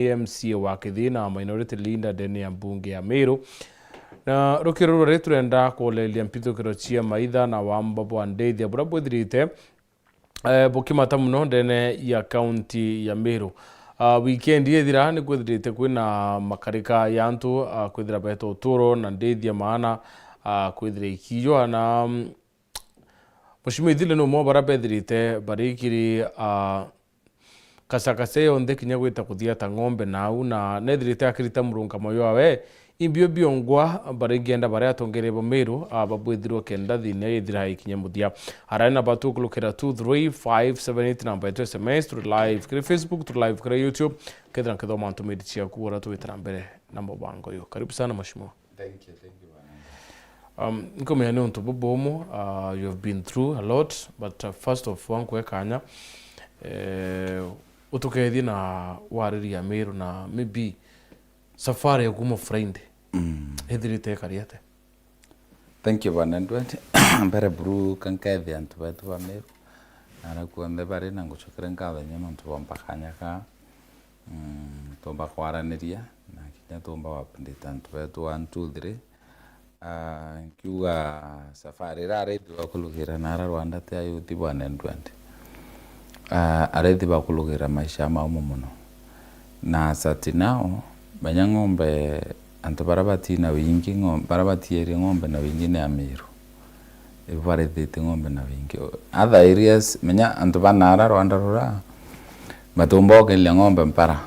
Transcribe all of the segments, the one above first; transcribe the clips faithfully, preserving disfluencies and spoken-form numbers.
M C A wa Kithii na Minority Leader ndene ya mbunge ya Meru. Na rukiri ruru ri turenda kuleria mpithukiro cia maitha na wamba bwa ndithia buria bwithirite, eh, bukimata muno ndene ya kaunti ya Meru. Ah, weekend ithira ni kwithirite kwina makarika ya antu, ah, kwithira beta uturo na ndithia maana, ah, kwithira ikijwa na, mm, Mheshimiwa Ithile ni umwe wa baria bethirite barikiri, ah, kacakase yonthe kinya gwita kuthiata ng'ombe nau, na nethirite akirita murungamo jwawe. Imbio biongwa baringienda baria atongeria ba Meru, ah, babwithirwe kenda thiina ithira ikinye muthia. Arari na batu kulukira two three five seven eight namba yetu S M S, turi live kiri Facebook, turi live kiri YouTube. Kethira nkithoma ntumiri ciaku, ura twite na mbere na mubango uyu. Karibu sana, Mheshimiwa. Thank you, thank you, bwana. Um, nkumenya ni untu bubumu, uh, you have been through a lot, but, uh, first of all, nkwe kanya, eh, utukethie na wariria Meru na maybe safari ya kuma Friday, mm, ithirite ikari atia? Thank you, bwana Edward. Mbere buru kankethia antu betu ba Meru. Na ara kuonthe bari na ngucokere nkatho nyo nontu bwa mpakanya ka. Mm, tumba kwaraniria, na kinya tumba update antu betu one, two, three. Ah, nkiuga safari ira araithi bakulugira na ara Rwanda ti ayuthi bwana Edward. Ah, araithi bakulugira maisha maumu muno. Na sati nao, menya ng'ombe, antu bara bati na wingi, ng'om-, bara batierie ng'ombe na wingi ni Amiru. Ibu barithitie ng'ombe na wingi. Other areas, menya antu ba naara Rwanda rura, batumba ukiria ng'ombe mpara.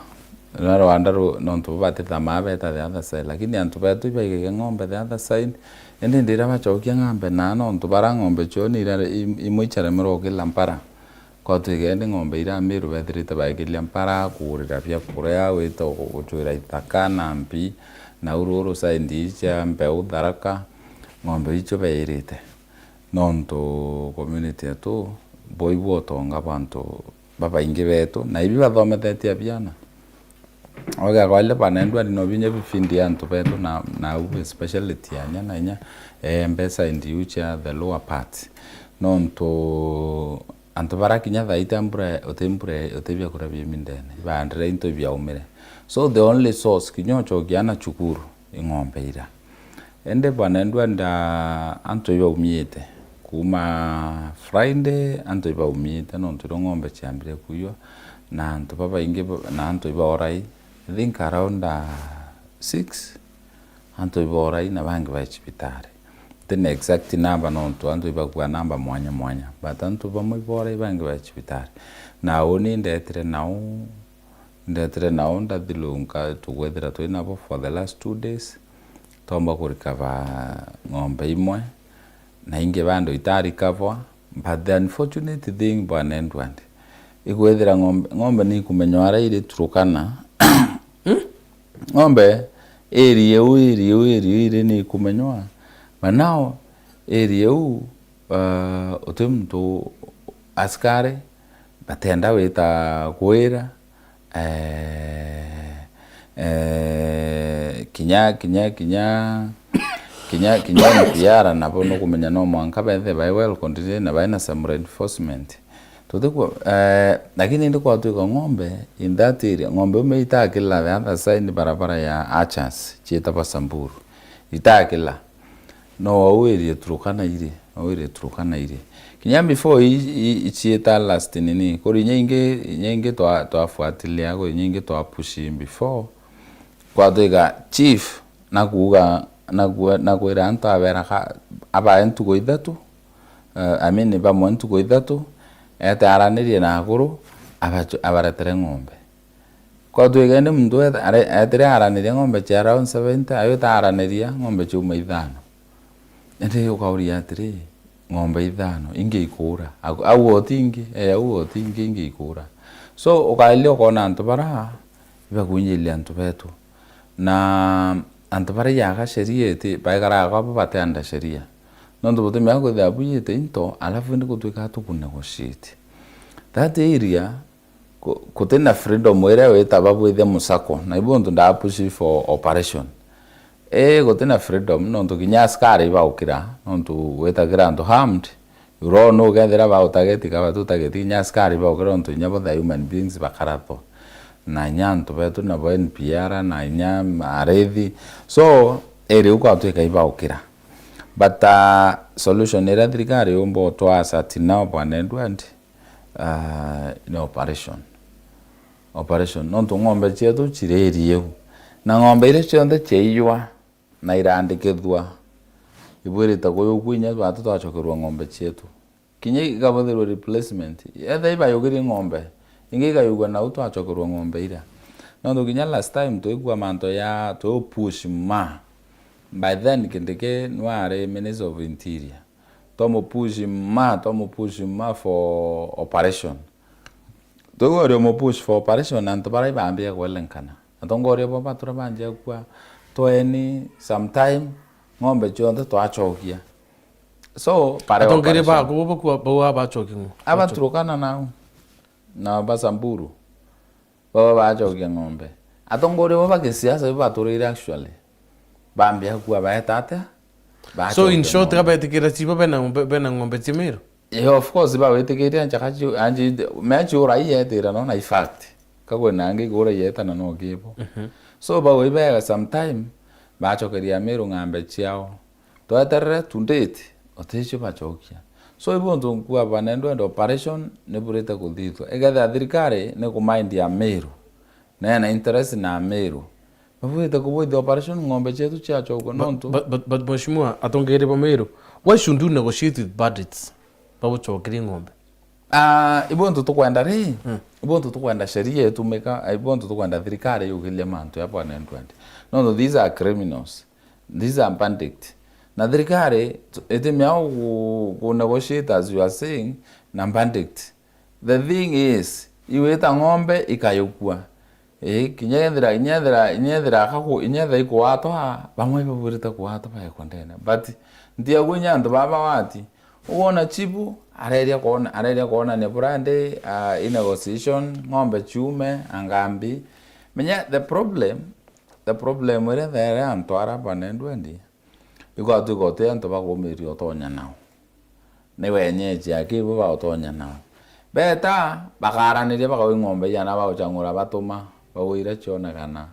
Rura Rwanda ru-, nontu bo batithamaa beta the other side. Lakini antu betu ibaigage ng'ombe the other side. Indi ndira bacokia ng'ombe naa nontu bara ng'ombe cio ni ira-, im-, imwe icaremerwe ukila mpara. Kwatwika indi ng'ombe ira Amiru bethirite baikiria mpara, kugurira bia kuria, gwita gu-, gucwira ithaka na mbi, na ururu side ii cia mbeu Tharaka, ng'ombe icio beirite. Nontu community yetu, boi bwo utonga bwa antu babaingi betu, na ibi bathomethetie abiana. Oga kwaile bana Edward no binya bifindi ya antu betu na, na u especially tianya na inya, eh, mbeca ndi u cia the lower part. Nontu antu bara kinya thaita mbura, uti mbura, uti biakuria biumi ndene, ibaandire into ibiaumire. So the only source, kinya ucokia ana cukuru, i ng'ombe ira. Indi bwana Edward, antu ibaumite. Kuuma Friday, antu ibaumite, nontu irio ng'ombe ciambire kuiywa, na antu babaingi ba-, na antu ibaorai. I think around, ah, six, antu ibaorai na bangi bai cibitari. Ntina exact number nontu antu ibakua number mwanya mwanya, but antu bamwe ibaorai, bangi bai cibitari. Na uni ndetire nao, ndetire nao ndathilunka, tugwethira twi nabo for the last two days. Tomba ku recover ng'ombe imwe, na ingi bado ita recover, but the unfortunate thing, bwana Edward, ikwethira ng'ombe, ng'ombe ni ikumenywa ara iri Turukana. Ng'ombe iri iu, iri iu, iri iu, iri ni ikumenywa. But now, iri iu, uh, uti muntu askari, batenda wita kwira, eh, eh, kinya, kinya, kinya, kinya, kinya N P R nabo nukumenya no mwanka bethe bai well contained na bai na some reinforcement. Tutikwa, eh, lakini indi kwatwika ng'ombe in that area, ng'ombe ume itakila the other side barabara ya Archers, cietagwa Samburu. Itakila. No wauirie Turukana iri, wauirie Turukana iri. Kinya before i, i, iciita last nini, kuri inya ingi, inya ingi twa, twafuatilia, kuri inya ingi twapushi before. Kwatwika chief, nakuuga, naku-, nakwira antu abera ka, abae ntuku ithatu, eh, I mean, bamwe ntuku ithatu, ete aranirie na akuru, abachu-, abaretere ng'ombe. Kwatwika indi muntu etha-, are-, etire araniria ng'ombe cia around seventy, ayuta araniria ng'ombe ciuma ithano. Indi ukauria atiri, ng'ombe ithano, ingi ikuura? Au, au oti ingi, eh, au oti ingi, ingi ikuura? So, ukairia ukona antu bara ibakunyiria antu betu. Na antu bara iaga sheria iti, baikaraga kwabo bati under sheria. Nontu butimenya kwithira bwiyite into, alafu indi gutwika tukunegotiate. That area, Ku-, kutina freedom iria witaba bwithia musako, na ibu untu ndapushi for operation. Ii, gutina freedom, nontu kinya askari ibaukira, nontu witagira antu harmed, you don't know kethira bautageti kana batutageti, kinya askari ibaukira, nontu inya bo the human beings bakarathwa. na inya antu betu nabo N P R, na inya arithi. So, iri u kwatwika ibaukira. But, uh, solution iria thirikari yumba utwasa ati now, Bwana Edward, uh, ni operation. Operation. Nontu ng'ombe cietu ciri iriu. Na ng'ombe iria cionthe ciaiywa na irandikithua, ibwirite kuyukua inya batu twacokerua ng'ombe cietu. Kinya ikabuthirwa replacement. Etha ibayukirie ng'ombe, ingi ikayukua nau twacokerua ng'ombe iria. Nontu kinya last time twikua mantu ya, twi push ma. By then Kindiki nwari Minister of Interior. Twamu push ma, twamu push ma for operation. Twigua uri mu push for operation, antu baria ibambia kwelenkana. Atongoria bo batura banjia kua, tweni, sometime, ng'ombe cionthe twacokia. So, pare Atongeria operation. Baku bo bakua, bau abacokia ng'o? Abaturukana nau. Na Basamburu. Baba bacokia ng'ombe. Atongoria bo ba gisiasa bo baturire actually. Bambia kua baeta atia? So, in short, ng'ombe. Kabetikira chibo bena ng'ombe, bena ng'ombe cia Meru? Eh, of course, bawitikiria nchaka ciu, anji, meachi uraia etira no na fact. Kagwe nangi kuraia etana no kibo. Mhm. So, bawe bega sometime, bacokeria Meru ng'ombe ciao. Tweterere to date, uticio bacokia. So, ibo ntu nkua banendwa and operation ni burite kuthithwa. Ikethira thirikari ni kumind ya Meru, na ena interest na Meru, babwite kubwithia operation ng'ombe cietu ciacokua nontu. But, but, but, but Mheshimiwa, atongeria ba Meru, why should you negotiate with bandits? Bagucokerie ng'ombe. Ah, ibo ntu tukwenda ri? Mm. Ibo ntu tukwenda sheria itumika, ibo ntu tukwenda thirikari yukirie mantu ya Bwana Edward. Nontu these are criminals. These are bandit. Na thirikari, t-, itimia ku, ku negotiate as you are saying, na bandit. The thing is, iwita ng'ombe ikayukua. Ii, kinya ethira, kinya ethira, kinya ethira akaku-, kinya ethira ikuatwa, bamwe ibabwirite kuatwa baekwa ndene. But ntiagwe inya antu baba wati, ugona chibu, areria kuona, areria kuonania burandi, ah, i negotiation, ng'ombe ciume, angambi. Menya the problem, the problem iria there antu ara banendwendi, Ikwatwika uti antu bakumiria utonya nao. Ni wenyeji aki ibo bagutonya nao. Beta, bakaraniria bakawi ng'ombe iana baguchang'ura batuma, bauga iria cionekana,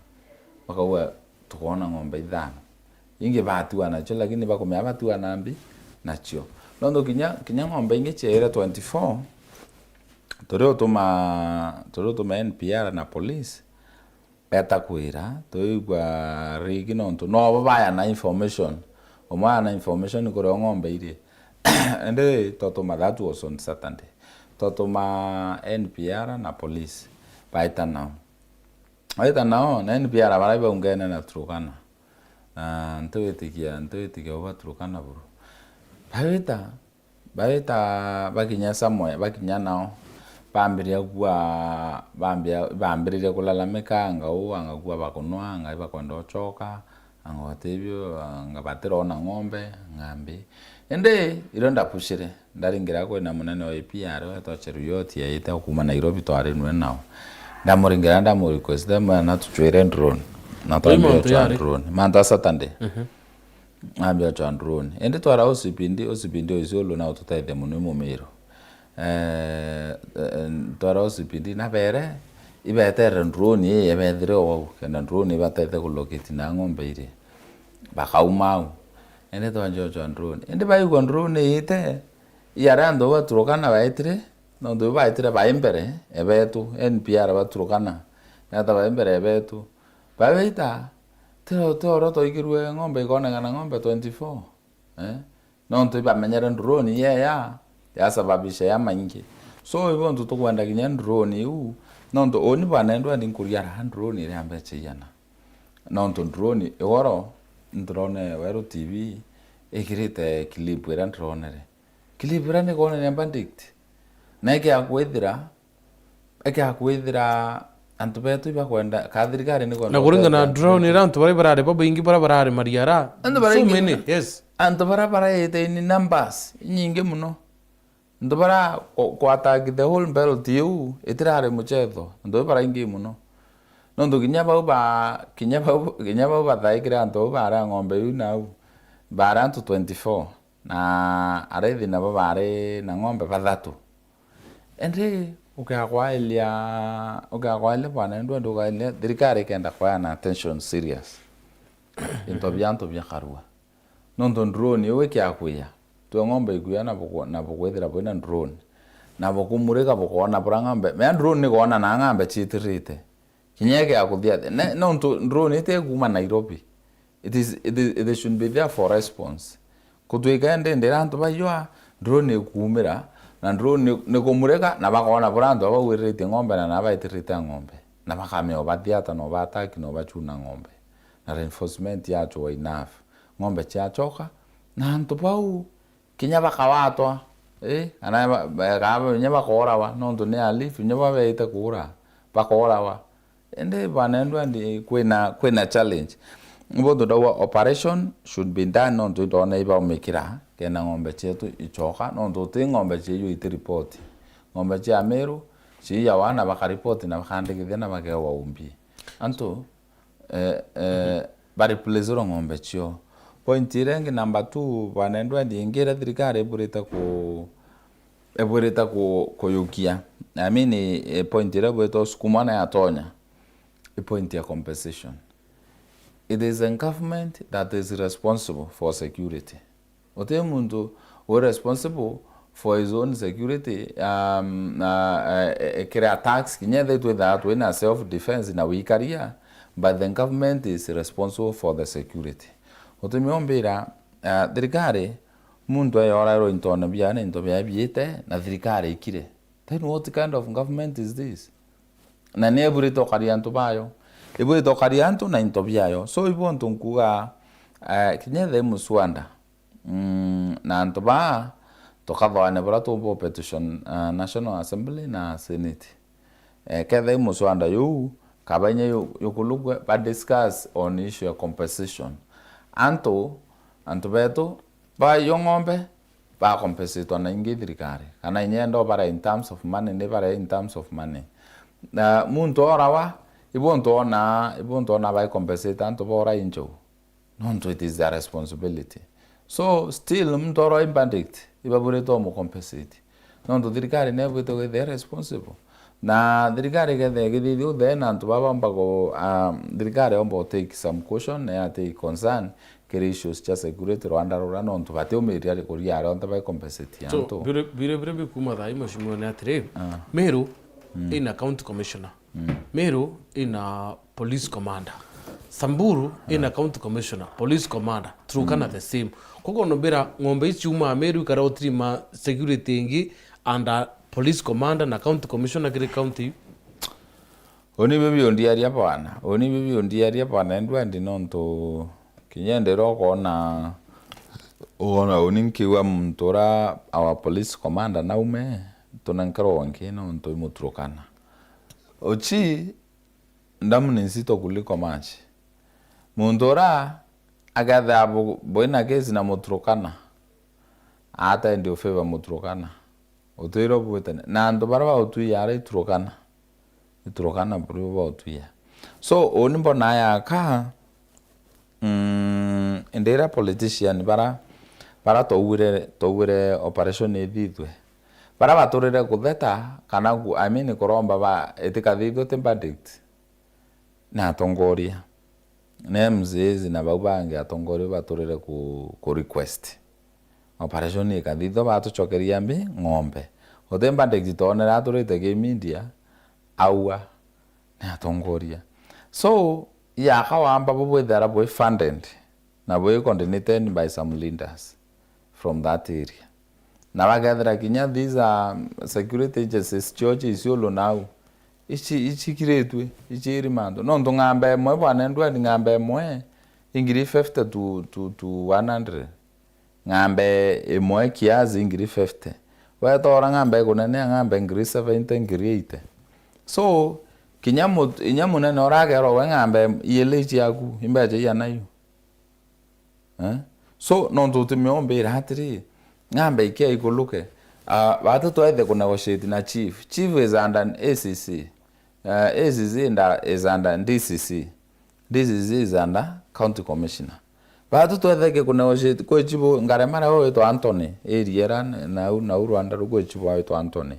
bakauga, "Tukoona ng'ombe ithano." Ingi batua nacio, lakini bakumea batua nambi nacio. Nontu kinya, kinya ng'ombe ingi ciaire twenty-four, turi utuma, turi utuma N P R na police, beta kwira, tuigua rigi nontu nobo baya na information. Umwe aya na information kuria ng'ombe iri. Indi twatuma, that was on Saturday. Twatuma N P R na police. Baita nao. Baita nao, na N P R baria baungene na Turkana. Na ntiwitikia, ntiwitikia uba Turkana buru. Baita, Baita bakinya somewhere, bakinya nao, bambiria kua, bambia, bambiriria kulalamika, anga uu, anga kua bakunwa, anga ibakwenda uchoka, anga watibio, anga batirona ng'ombe, anga mbi. Indi irio ndapushire, ndaringira kwina munene wa A P R wetwa Cheruiyot aite kuuma Nairobi, twari nwe nao. Ndamuringira, ndamurequest, ndamwira na tuchwire drone. Na twambia mantu uchoa yari? Drone. Mantu a Saturday. Mhm. Ambia chwa drone. Indi twara O C P D, O C P D o Isiolo na ututethia muno i Mumiru. Eh, eh, twara O C P D na bere, ibetere drone ii, ebethire o au, kenda drone ibatethe kulocate na ng'ombe iri. Bakauma au. Indi twanjia chwa drone. Indi baigua drone iite, i aria antu baturukana baetire, nontu baetire bai mbere, ebetu, N P R baturukana. Nata bai mbere ebetu. Babeita, Ti, ti oro twaigirue ng'ombe ikonekana ng'ombe twenty-four, eh? Nontu ibamenyere drone yeya yasababisha ya maingi. So, ibo ntu tukwenda kinya drone iu, nontu uni bwanendwa ni nkuria raha drone iria mbecha iana. Nontu drone igoro, nturone Weru T V ikirite clip iria nturonere. Clip iria ni kwonania bandit. Na ikia kwithira, ikia kwithira antu betu ibakwenda, ka thirikari ni kwenda. Na kuringana na gutethia drone antu. Iria antu baria barari babaingi baria barari mariara. Antu baria so ingi many, yes. Antu baria baraite in numbers inyingi muno. Antu baria ku-, ku attack the whole belt iu itirari muchetho. Antu baria baingi muno. Nontu kinya bau ba, kinya bau, kinya bau bathaikire antu bau baria ng'ombe iu nau, baari antu twenty-four. Na araithi nabo baari na ng'ombe bathatu. Indi Ukagwailia, ukagwailia bwana, ndwe ndugailia, thirikari ikenda kweana attention serious into bia antu bia karua. Nontu drone iu ikiakuya, twe ng'ombe ikuya na buku-, na bukwithira bwina drone. Na bukumurika bukoona bura ng'ombe. Mea drone ni koona na ng'ombe ciitirite. Kinya ikiakuthia thi. Ne-, nontu drone itikuuma Nairobi. It is, it is, it should be there for response. Kutwika indi ndira antu baijwa, drone ikuumira, na drone ni, ni kumurika, na bakoona bura antu bau bagwiriritie ng'ombe na nabaitirite ng'ombe. Na bakamea ubathiata na ubataki na ubachuna ng'ombe. Na reinforcement yacho wa enough. Ng'ombe ciachoka, na antu bau kinya bakawatwa, ii, kana ba-, ba-, kana ba-, kinya bakoorawa, nontu ni alifu, kinya babeite kuura, bakoorawa. Indi bwana, ndwendi kwina, kwina challenge. Nibo tutaua operation should be done, nontu itwona ibaumikira, kenda ng'ombe cietu ichoka, nontu uti ng'ombe cieyu iti report. Ng'ombe cia Meru, ciiyawa na bakaripoti na bakandikithia na bakeewa umbi. Antu, eh, eh, bareplacerwa ng'ombe cio. Point iria ingi number two, bwana, ndwendi ingi iria thirikari iburite ku-, iburite ku-, kuyukia. I mean, eh, point iria iburite usukumwa na yatonya, i point ya compensation. It is the government that is responsible for security. Uti muntu wi responsible for his own security, um, uh, uh, kiri attacks, kinya ethira twithaa twina self defense na wikaria, but the government is responsible for the security. Utumi umbira, uh, thirikari, muntu eyorairwe intone biawe na into biawe biite, na thirikari ikire. Then what kind of government is this? Na ni iburite ukaria antu bayo. Iburite ukaria antu na into biayo. So, ibo untu nkuga, eh, kinya ethira i muswada, mm, na antu baa, tukathoane buria tuumba petition, ah, National Assembly na Senate. Eh, kethira i muswada juu, kaba inya ju-, jukulukwe, ba discuss on issue ya compensation. Antu, antu betu, baiywa ng'ombe, bakompensatwa na ingi thirikari. Kana inya endo baria in terms of money, ni baria in terms of money. Na muntu orawa, ibo untu ona, ibo untu ona baikompensate antu bora injou. Nontu it is their responsibility. So, still, muntu oro i verdict, ibaburite umucompensate. Nontu thirikari nebwite gwithia responsible. Na thirikari ikethia igithithia u, then antu baba baumba ku, um, thirikari yomba u take some caution, na ya take concern, kiri issues cia security rwanda rura, nontu batiumiria kuria aria onthe baicompensate. So, antu bire, bire, bire bikuma thaa ii, mheshimiwa, ni atiri, ah, Meru, mm, ina county commissioner. Mm. Meru ina police commander. Samburu ina county commissioner, police commander. Turkana the same. Koguo nombira ng'ombe ici ciumaa Meru ikara utirima security ingi under police commander na county commissioner kiri county iu? Uni bibi undiaria bwana. Uni bibi undiaria bwana, ndwendi nontu kinya ndira ukona, ukona uni nkiuga muntu ura our police commander naume, tunenkerwa ungi nontu imuturukana. Uchi, damu ni nzito kuliko maji. Muntu ura akethia bu-, bwina kesi na muturukana, atendi ufavor muturukana. Utwire ubwitane. Na antu baria bautwia ara iturukana. Iturukana buru bautwia. So, uni mbona yaka, mm, indi iria politician bara, bara twaugire, twaugire operation ithithwe. Bara baturire kutheta, kana ku-, I mean, kuromba ba, itikathithwe ti verdict. Na atongoria. Na M C As na bau bangi atongoria baturire ku, ku request. Operation ikathithwa, batucokeria mbi ng'ombe. Uti verdict twonere aturite ki media, aua. Ni atongoria. So, yaka wamba bubwithira bwi funded. Na bwi coordinated by some leaders from that area. Na bakethira kinya these are security agencies cio cia Isiolo nau, ici, icikiritue, iciiri mantu. Nontu ng'ambe imwe, bwana Edward, ng'ambe imwe i ngiri fifty to, to, to one hundred. Ng'ambe imwe kiasi i ngiri fifty. Wetora ng'ambe ikunenea ng'ambe ngiri seventy, ngiri eighty. So, kinya mut-, inya munene uragerwa we ng'ambe iili ciaku, imbecha iana iu? Eh? So, nontu utimiombira atiri, ng'ambe ikia ikuluke. Ah, batu twethe ku negotiate na chief. Chief is under A C C. Eh, A C C nda-, is under D C C. D C C is under county commissioner. Batu twetheke ku negotiate kwi chief ngaremara witwa Anthony, area era nau, nau Rwanda ru kwi chief witwa Anthony.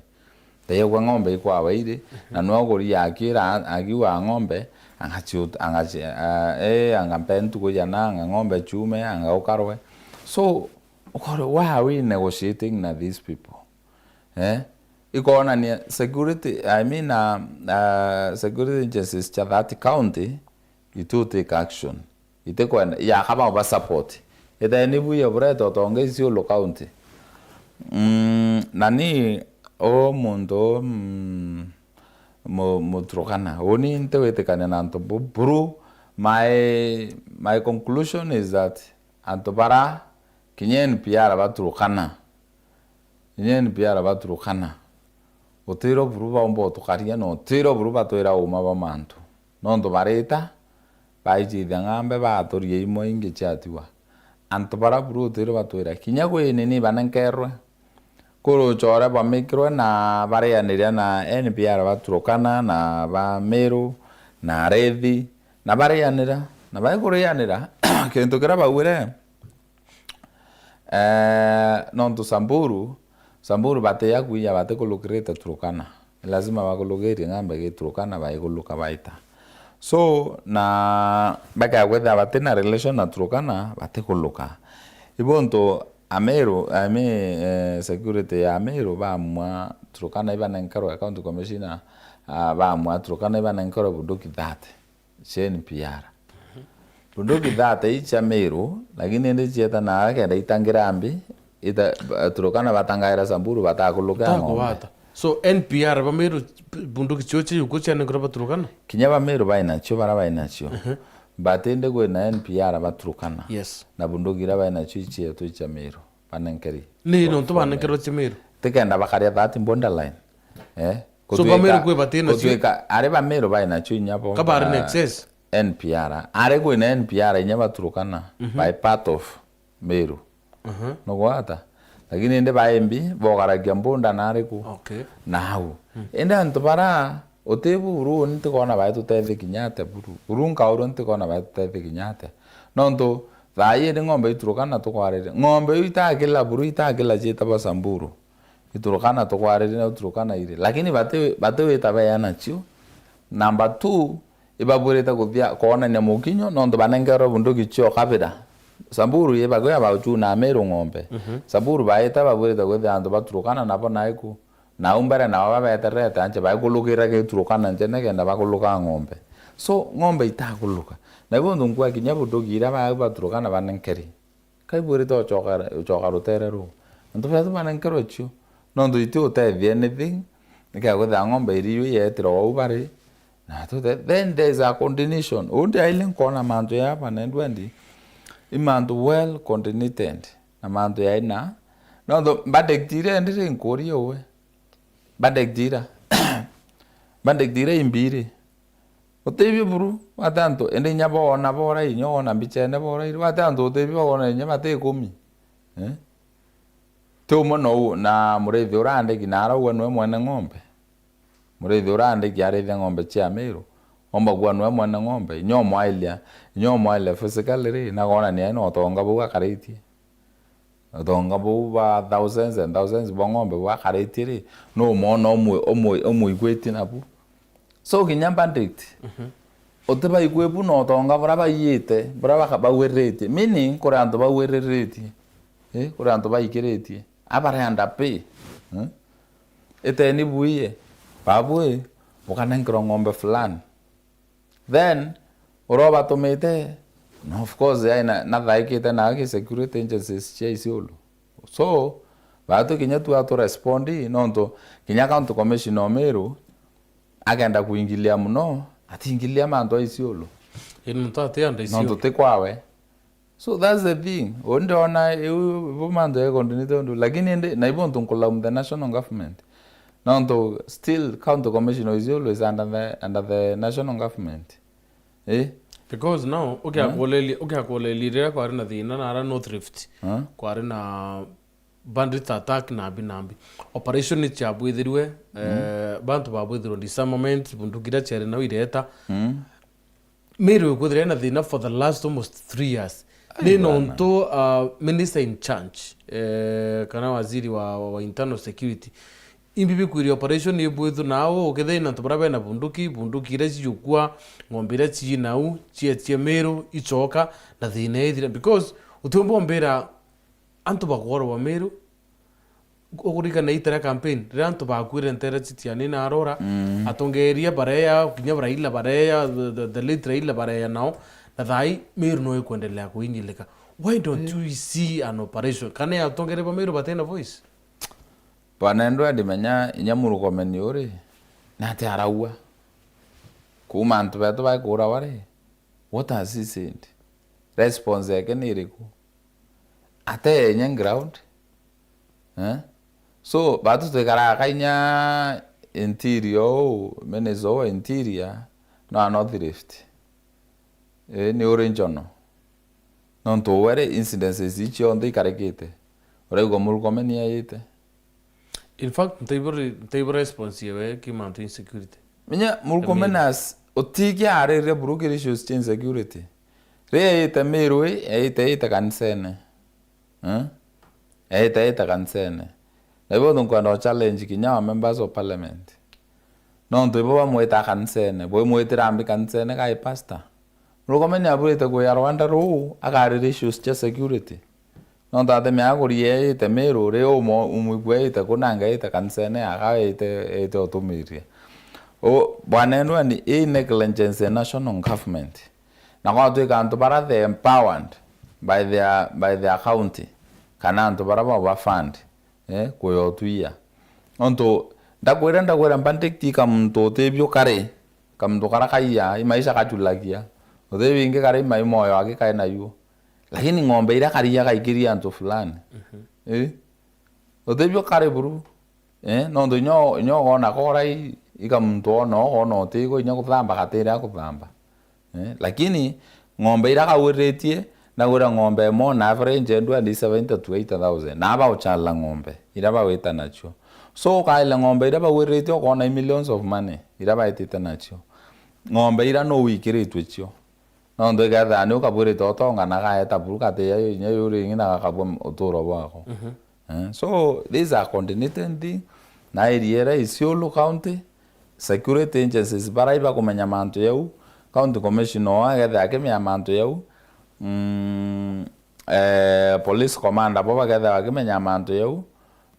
Yegwa ng'ombe ikwawa iri, na nwe uguria akira, akiuga ng'ombe, angaciut-, angaci-, a-, eh, anga mpe ntuku ijana, anga ng'ombe ciume, anga ukarwe. So, ukore, why are we negotiating na these people? Eh? Ikonania security, I mean, uh, uh, security agencies cia that county itu take action. Itikwenda, ya kaba uba support. Itheni buya bureta utonga Isiolo County. Mm, nani, o muntu, mm, mu-, Muturukana. Uni ntiwitikania na antu bu-, buru. My, my conclusion is that antu bara kinya N P R Baturukana, kinya N P R Baturukana, utiro buru baumba utukaria na utiro buru batwira uma bwa mantu. Nontu barita, baijithia ng'ambe, baaturia imwe ingi ciatigwa. Antu bara buru utiro batwira, kinya gwi nini banenkerwe, kuru uchore bamikirwe na barianiria na N P R Baturukana, na Bamiru, na Arethi, na barianira, na baikurianira, kintu kiria baugire, eh, nontu Samburu, Samburu batiya kuiya, batikulukrite Turukana. Lazima bakulukirie ng'ambe gi Turukana, baikuluka baita. So, na bakaya kwithira batina relation na Turukana, batikuluka. Ibontu Ameru, I mean, eh, security ya Ameru bamua Turukana ibanenkerwe county commissioner, ah, bamua Turukana ibanenkerwe bunduki thirty cia N P R. Bunduki thirty i cia Meru, lakini indi cieta na kenda itangira mbi, ita-, Turukana batangaira Samburu batakuluka ng'ombe. Batakugwata. So, N P R ba Meru, bunduki cio cia yuku cianenkerwe Baturukana? Kinya ba Meru bainacio, bara bainacio. Mhm. But indi kwina N P R Baturukana. Yes. Na bunduki iria bainacio i cietu i cia Meru. Banenkeri. Ni nontu banenkerwe cia Meru? Tikenda bakaria that borderline. Eh? So, ba Meru kwi batina cio? Gutwika, ari ba Meru bainacio inya bo, ka bari na, ah, excess? N P R. Ari kwina N P R inya Baturukana, mhm, by part of Meru. Mhm. Nugwata? Lakini indi ba M B bogaragia mbunda na ariku? Okay. Na au. Mm. Indi antu bara, uti buru, ni ntikona bae tutethi kinya ate buru. Buru nkaurwa ntikona bae tutethi kinya ate. Nontu, thaa ii ni ng'ombe iturukana tukwariria. Ng'ombe iu itakila buru, itakila ciitagwa Samburu. Iturukana tukwariria na iturukana iri. Lakini bati-, batiwita beana cio. Number two, ibabwirite kuthia kwonania mukinyo, nontu banenkerwe bunduki cio kabira. Samburu ibagwia bauchuna Meru ng'ombe. Mhm. Samburu baita babwirite kwithia antu baturukana nabo naiku. Nau mbere nabo babeterete anche baikulukira giturukana nche nikenda bakuluka ng'ombe. So, ng'ombe itakuluka. Na ibo ntu nkua kinya bunduki iria bau baturukana banenkeri. Kaibwirite ucoka, ucoka rutere ruu. Antu betu banenkerwe cio. Nontu iti utethia anything. Nikea kwithira ng'ombe iriu yetirwa ou bari. Na tute-, then there is a coordination. Uu ndi aile nkona mantu ya banendu endi. I mantu well coordinated. Na mantu yaina. Nontu badectire endi ri nkuria uwe. Badectira. Badectira imbiri. Utibio buru, wate antu, indi inya boona bora, inya wona mbichene bora, iri wate antu utibio boona inya bati ikumi. Eh? Ti umwe no u-, na murithi ura andiki na arauga nwe mwene ng'ombe. Murithi ura andiki arithia ng'ombe cia Meru, omba kuwa nwe mwene ng'ombe, inya umwailia, inya umwailia physically ri, na kwonania ina utonga bau akaritie. Utonga buu bwa thousands and thousands bwa ng'ombe bwakaritie ri, nu umwona umwi-, umwi-, umwiguitie nabu? So kinya bandit, mhm, utibaigui bu na utonga buria baiyite, buria baka-, bawiriritie. Meaning, kuri antu bawiriritie. Eh, kuri antu baikiritie. Abari under pay. Eh? Iteni buiye. Babu, eh, bukanenkerwa ng'ombe fulani. Then, uria ubatumite, na of course, yaani na, nathaikite na ki security agencies cia Isiolo. So, batu kinya tu atu respond, nontu kinya county commissioner o Meru, akenda kuingilia muno, atingilia mantu a Isiolo. Ii, nontu ati anda Isiolo. Nontu ti kwawe. So that's the thing. Uu ndiona iu, ibu mantu ya coordinate undu. Lakini indi, na ibo ntu nkulaumu the national government. Nontu still county commissioner is always under the, under the national government. Eh? Because now, ukiakuuliria, ukiakuuliria riria kwari na thina na ara North Rift, kwari na bandit attack nambi nambi. Operation ni ciabwithirwe, eh, bantu babwithirwe disarmament, bunduki iria ciari nau ireta. Mm. Meru ikwithirwa ina thina for the last almost three years. Ni nontu, uh, minister in charge, eh, kana waziri wa, wa internal security, Imbi bikwiria operation ibwithu nau, ukethira ina antu baria bena bunduki, bunduki iria cigukua, ng'ombe iria cii nau, cietie Meru, icoka, na thina ithira. Because utiumba umbira antu bakorwa Meru, ukurikana ita ria campaign, riria antu bakuire ntere Citiani na Arora, mm, atongeria bareya, kinya Raila bareya, the, the, the late Raila bareya nao, na thai Meru no ikwendelea kuinyilika. Why don't, mm, you see an operation? Kana atongeria ba Meru batena voice? Bwana Edward, menya inya Murkomen uri, nati araua? Kuuma antu betu baikurawa ri, what has he said? Response yake ni iriku? Ate inya ground? Eh? So, batu twikaraga ka inya interior uu, minister uu wa interior, no a North Rift. Ii, ni uri njono. Nontu we ri, incidences ii cionthe ikarikite, uraigua Murkomen ni aite? In fact, ntaibo re-, ntaibo response yewe ki mantu insecurity. Menya Murkomen Meru. As, utiki arire buru kiri issues cia insecurity. Ri aite Meru ii, aite, aite kanisene. Eh? Eete, eete kanisene. Na ibo nkwenda o challenge kinya wa members of parliament. Nontu ibo bamwita kanisene, bwimwitira mbi kanisene kai pastor? Murkomen abwirite kuya Rwanda ruu, akarira issues cia security. Nontu atemea kuria eete Meru, ri umo-, umwigua eete ku nanga eete kanisene, aka eete, eete utumiria. U-, bwana Edward, ii negligence ya national government. Na gwatwika antu bara they empowered by their, by their county, kana antu bara bau ba fund, eh, kuya utwia. Nontu ndakwira, ndakwira bandit i kamuntu utibiu kari, kamuntu kara kaiya, i maisha kachulagia. Utibiu ingi kari i mai moyo aki kai nayu. Lakini ng'ombe iria kariaga ikiria antu fulani. Mhm. Eh? Utibiu kari buru. Eh, nontu inya, inya ugona kora i, i kamuntu ona, ugona utiko inya kuthamba gatira kuthamba. Eh, lakini ng'ombe iria kagwiritie, ndagwira ng'ombe imwe on average endwa ndi seventy to eighty thousand. Na bauchala ng'ombe, iria bawita nacio. So, ukaile ng'ombe iria bagwiritie, ukona i millions of money, iria baitite nacio. Ng'ombe iria no wikiritwe cio. Nontu ikethira ni ukabwirite utonga na gaeta buru gati ya inya yuri ingi na gakabua uturo bwako. Mhm. Eh, so, these are coordinated thing. Na area iria Isiolo County, security agencies barai bakumenya mantu yau, County Commissioner oo akethira akimenya mantu yau, mm, eh, police commander bo bakethira bakimenya mantu yau,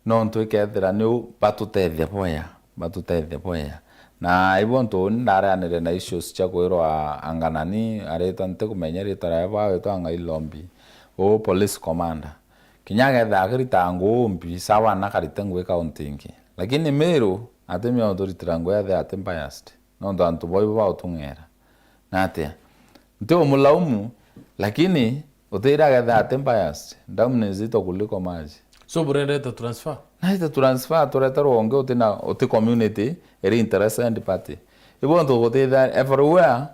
nontu ikethira niu batutethia bwea, batutethia bwea. Na ibo ntu uni ndareanire na issues cia kwirwa anganani, aritwa ntikumenya ritwa riawe, bawitwa Ng'ai Lombi, uu police commander. Kinya akethira akirita nguu mbi, sawa, na akarite nguu county ingi. Lakini Meru, atimia uturitira nguu ethira ati biased. Nontu antu bau ibo bautung'era. Na atia? Nti umulaumu, lakini utira akethira ati biased. Damu ni nzito kuliko maji. So, burendete transfer? Naite transfer, tureterwe ungi utina, uti community iri interested party. Ibo ntu gutithia everywhere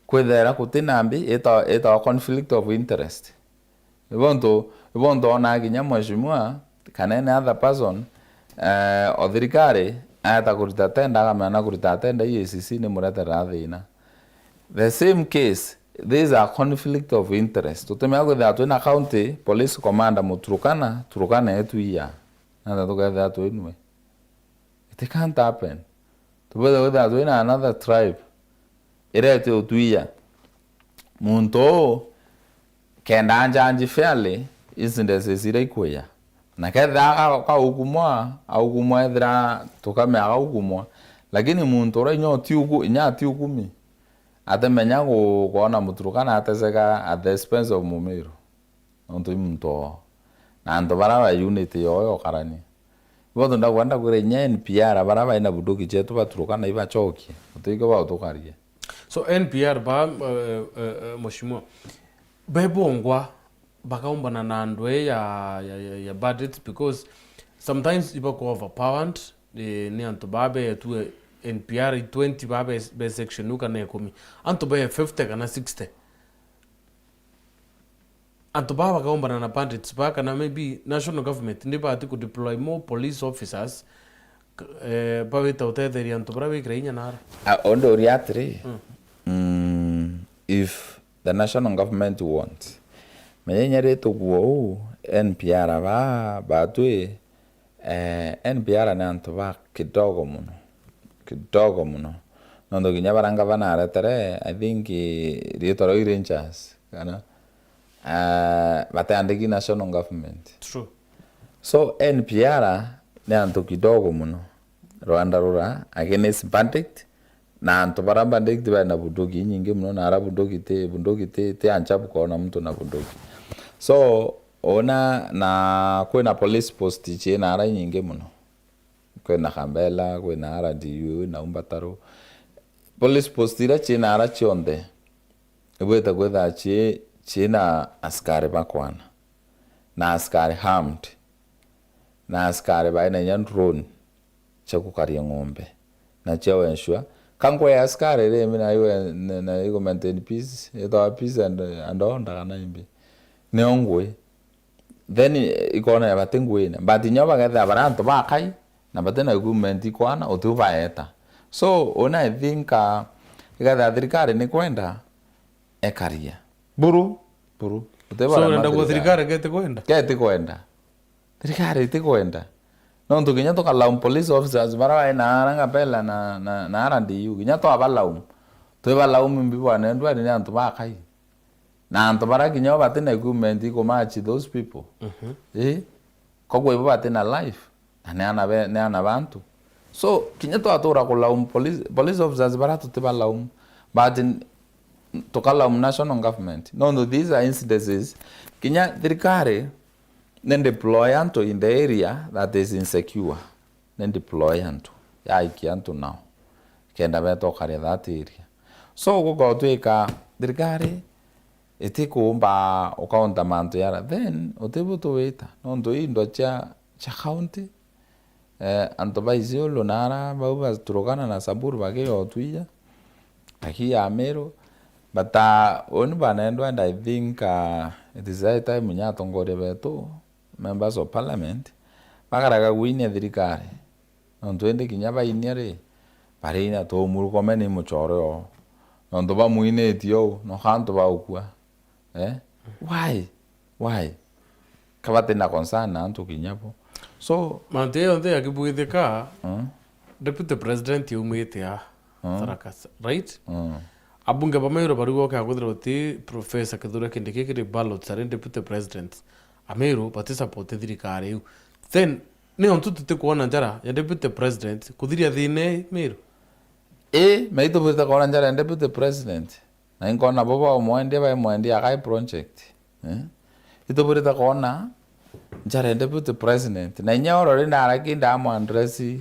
kwithera kutina mbi, ita, ita conflict of interest. Ibontu, ibontu ona kinya mheshimiwa, kana any other person, eh, o thirikari, aeta kurita tenda, akamenya na kurita tenda, E A C C ni mureterera thina. The same case, there is a conflict of interest. Tutimenya kwithira twina county police commander Muturukana, Turukana yetu iya. Nata tukethira twinwe. It can't happen. Tubwire kwithira twina another tribe irete utwia. Muntu uu kenda anjanji fairly, ici ndeces iria ikwia. Na kethira ka-, kaukumwa, aukumwa ethira tukamea kaukumwa. Lakini muntu uria inya utiuku-, inya atiukumi, atemenya gu-, kwona Muturukana ateseka at the expense of Mumiru. Nontu i muntu oo. Na antu baria ba unit yoo yokarania. Ibo tu ndakwenda kwira inya N P R baria baina bunduki cietu baturukana ibacokie. Utikio bautukarie. So N P R ba, eh, eh, eh, mheshimiwa, bebongwa bakaumbana na andu ii ya, ya, ya, ya bandits because sometimes ibakuwa overpowered, eh, ni antu baa beetue N P R twenty baa be, be section iu kana ikumi. Antu be fifty kana sixty. Antu baa bakaumbana na bandits baa, kana maybe national government nibati ku deploy more police officers, k-, eh, bawita utetheria antu baria bikira inya nara? Ah, undi uria atiri, mm, mm, if the national government wants, menya inya ri tukuo uu, N P R baa, batwi, eh, N P R ni antu ba Kidogo mono. Kidogo mono. Nontu kinya bara ngavana aretere, I think, eh, riitwa riu i Rangers, kana, eh, bateandiki national government. True. So, N P R ni antu kidogo mono. Rwanda rura, against bandit, na antu bara bandit bena bunduki inyingi mono, na ara bunduki ti, bunduki ti, ti anchabu kwona muntu na bunduki. So, ona na kwina police post ciina ara inyingi mono. Kwina Kambela, kwina R D U, na Umbataro. Police post iria ciina ara cionthe, ibwite kwitha ci-, ciina askari bakwana, na askari armed, na askari baina inya drone cia gukaria ng'ombe, na cia ensure. Ka ngwe ya askari ri, mi na iwe, na, na igo maintain peace, ithwa peace and, and order kana imbi. Nio ngwi. Then, eh, ikona ya bati ngwine. But nyo bagethira bara antu bakai, na bati na equipment ikwana, utiu baeta. So, una I think, ah, ikethira thirikari ni kwenda, ekaria. Buru, buru. Uti So, bara urenda ma gwa thirikari. Thirikari geti kwenda? Geti kwenda. Thirikari iti kwenda. Nontu kinya tukalaum police officers bara bae na ara Ngabela na, na, na R D U. Kinya twabalaumu. Twibalaumu mbi bwana ndwari ni antu bakai. Na antu bara kinya o bati na equipment ikumatch those people. Mhm. Eh? Koguo ibo bati na life. Na ni ana be-, ni ana bantu. So, kinya twatura kulaum police, police officers bara tutibalaumu. But n-, tukalaumu national government. Nontu these are incidences. Kinya thirikari ni deploy antu in the area that is insecure. Ni deploy antu, yaikia antu nao, kenda beta ukaria that area. So, gukotwika thirikari itikuumba ukaunta mantu yara, then utibu tuwita, nontu i indo cia, cia county, eh, antu ba Isiolo na ara bau baturukana na Samburu bakiotwia, bakiya Meru, but, uh, uni bwana ndwenda, I think, uh, it is high time nya atongoria betu, members of parliament, bakaraga kwinia thirikari. Nontu indi kinya bainia ri, bariina tu Murkomen i muchore oo. Nontu bamwinitie ou, no kantu baukua. Eh? Why? Why? Ka bati na concern na antu kinya bo. So, mantu ya yonthe yakibwithika, mm, Deputy President yaumite a, mm, Tharaka, right? Mm. Abunge ba Meru bariuga ukakwithira uti Professor Kithure Kindiki kiri ballots ari Deputy President. Ameru bati support thirikari iu. Then, ni ontu tutikwona njara ya Deputy President kuthiria thina ii Meru? Ii, me itubwirite kwona njara ya Deputy President. Na inkona bo baumwendia, baimwendia akai project. Eh? Itubwirite kwona njara ya Deputy President. Na inya already naraki ndamu address, eh,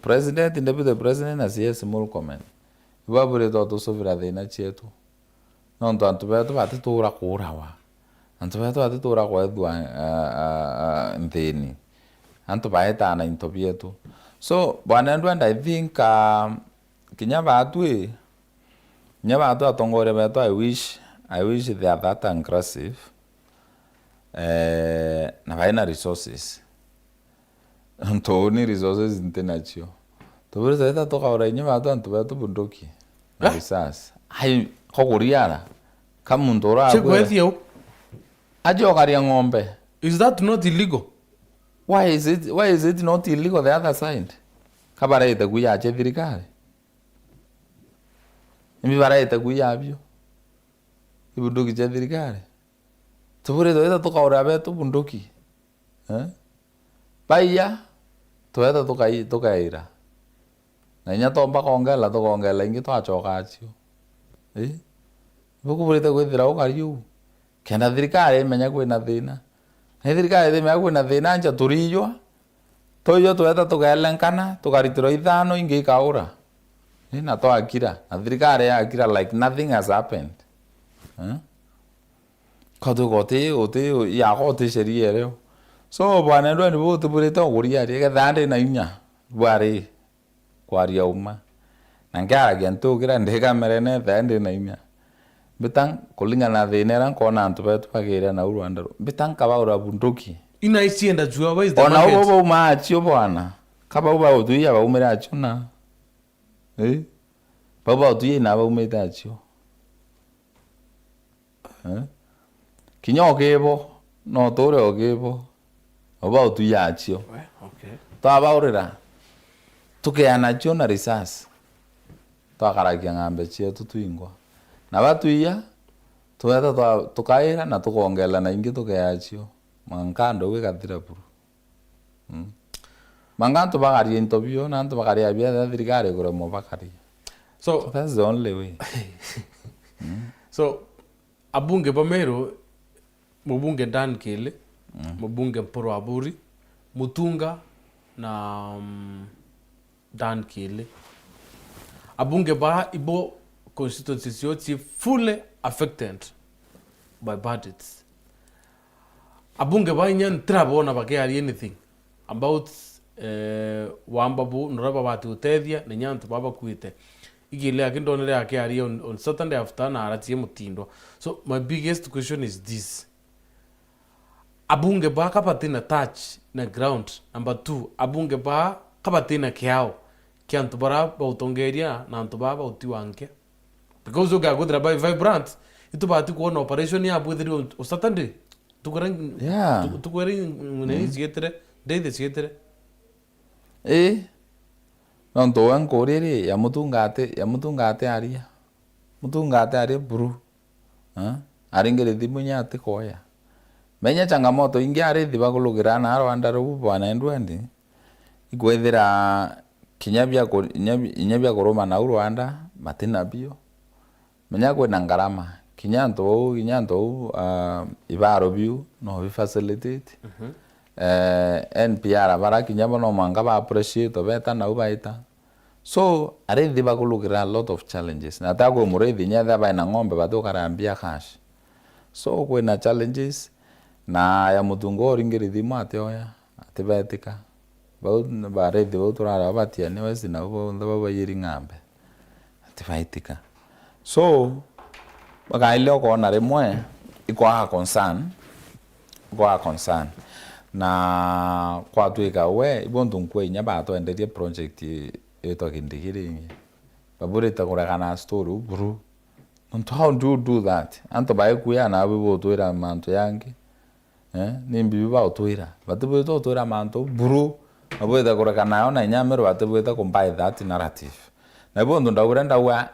President, Deputy President na C S Murkomen. Ibabwirite utusuvira thina cietu. Nontu antu betu batituura kuurawa. Antu betu batituura kwethua, ah, ah, ah, nthini. Antu baetaa na into bietu. So, bwana ndwenda, I think, ah, kinya baatwi, kinya baatwi atongoria betu, I wish, I wish they are that aggressive, eh, na baina resources. Nontu uni resources nti nacio. Tubwirite ita tukaura inya baatwi antu betu bunduki na, eh, risasi. Ai, ko kuriara. Ka muntu urakwira. Cikwethia u? Aje ukaria ng'ombe. Is that not illegal? Why is it, why is it not illegal the other side? Ka baraite kuya ache thirikari? Imbi baraite kuya abio? Ibunduki cia thirikari? Tubwirite ita tukaura betu bunduki. Eh? Baiya, tweta tukai-, tukaira. Na inya tomba kongela, tukongela ingi twachoka acio. Ii? Bukuburite kwithira ukari uu. Kenda thirikari imenya kwina thina. Na thirikari itimenya kwina thina, nja turijwa. Tuijwa tweta tukelenkana, tukaritirwa ithano ingi ikaura. Ii, na twakira. Na thirikari yakira like nothing has happened. Eh? Ka twiga uti, uti, yakwa uti sheria irio. So, bwana ndwani bu utiburite uguria ari, getha ndi na inya, bwari kwaria uma. Na nkiaragia ntukira ndi kamerene, etha ndi na inya. Mbita kulingana na thina iria nkona antu betu bagiria nau Rwanda ru. Mbita nkabaura bunduki. Ina isienda jua, where is the market? Ona ubo bauma acio bwana. Ka bau bautwia baumire acio na. Eh? Bau bautwia ina baumite acio. Eh? Kinya ukibo, no ture ukibo. Uba utuya acio. We, okay. Twabaurira. tukeana cio na resource, twakaragia ng'ambe cietu twingwa. Na batwiya, tweta twa-, tukaira na tukongeela na ingi tukeea cio. Mwanka antu au igathira buru. Mm. Mwanka antu bakaria into bio, na antu bakaria biatha, thirikari ikuremwa bakaria. So, so that's the only way. Mm. So, abunge ba Meru, mubunge Dan Kili, mm, mubunge Mpuru Aburi, Mutunga na, mm, Dan Kili. Abunge ba ibo constituencies cio ci fully affected by budgets. Abunge ba inya ntirabona bakiaria anything about, eh, wamba bu, nuria babati gutethia, na inya antu baba bakuite. Igile aki ndonere akiaria on, on Saturday after na aratie mutindwa. So my biggest question is this. Abunge ba ka batina touch na ground. Number two, abunge ba ka batina kiao kia antu bara bautongeria na antu baa bautiwa nkia. Because ugakuthira by vibrant, itubati kuona operation ya bwithiri on, on Saturday. Tukwira, yeah, tu-, tukwira ng'une, mm, cietire, ndeithi cietire. Ii. Nontu we nkuria ri, ya Mutunga ati, ya Mutunga ati aria. Mutunga ati aria buru. Eh? Aringire thimu inya ati koya. Menya changamoto ingi arithi bakulugira na Rwanda ruu bwana Edward, ikwithira kinya bia ku-, inya bi-, inya bia kuruma nau Rwanda, matina bio. Menya kwina ngarama. Kinya antu bau, kinya antu bau, ah, ibaro biu, no bi facilitate. Mhm. Eh, N P R bara kinya bo no mwanka ba appreciate, beta nau baita. So, arithi bakulukira a lot of challenges. Na ta kwi murithi, inya ethia baina ng'ombe, bati ukarambia cash. So, kwina challenges, na ya Mutunga uringiri thimu atioya, atibetika. Bau, barithi bau turara batiania wesi, nau bonthe bau baiyiri ng'ambe. Atibaitika. So, bakaile ukoona rimwe, ikwaga concern, ikwaga concern. Na kwatwika we, ibontu nkwe inya batwenderie project itwa Kindiki ringi. Baburite kuregana story u buru. Nontu how do you do that? Antu baikuya nawe butwira mantu yangi. Eh, ni mbibi bautwira. Batibwite utwira mantu buru. Babwite kureka nayo na inya Meru batibwite kumbai that narrative. Na ibo untu ndaugire ndauga,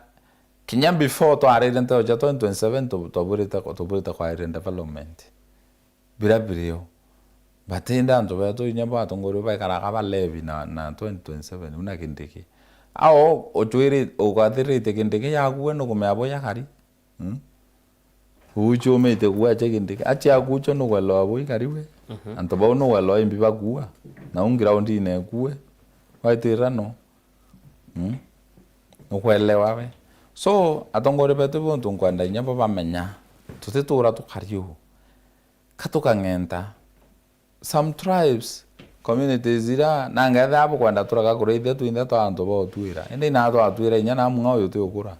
kinya before twarire nteo ja twenty twenty-seven tu-, twaburite, twaburite kwarire development. Bira birio. Batinde antu betu inya bo atongoria baikaraga balevi na, na twenty twenty-seven, una Kindiki. Ao, uchwiri-, ugathirite Kindiki yaku we nukumea bo yakari. Mm? Uchuumite kuua ache Kindiki. Ache akucho nugwelewa bui kari we. Mhm. Antu bau nugwelewa imbi bakuua. Na u groundine ekue. Waitira no. Mm? Nukwelewa we. So, atongoria betu buntu nkwenda inya bo bamenya. Tutitura tukari uu. Ka tukang'enta. Some tribes, communities ira, nanga ethia bukwenda turega kurithia twinthe twa antu ba utwira. Indi ina twatwira inya na mung'a uyu ti ukura.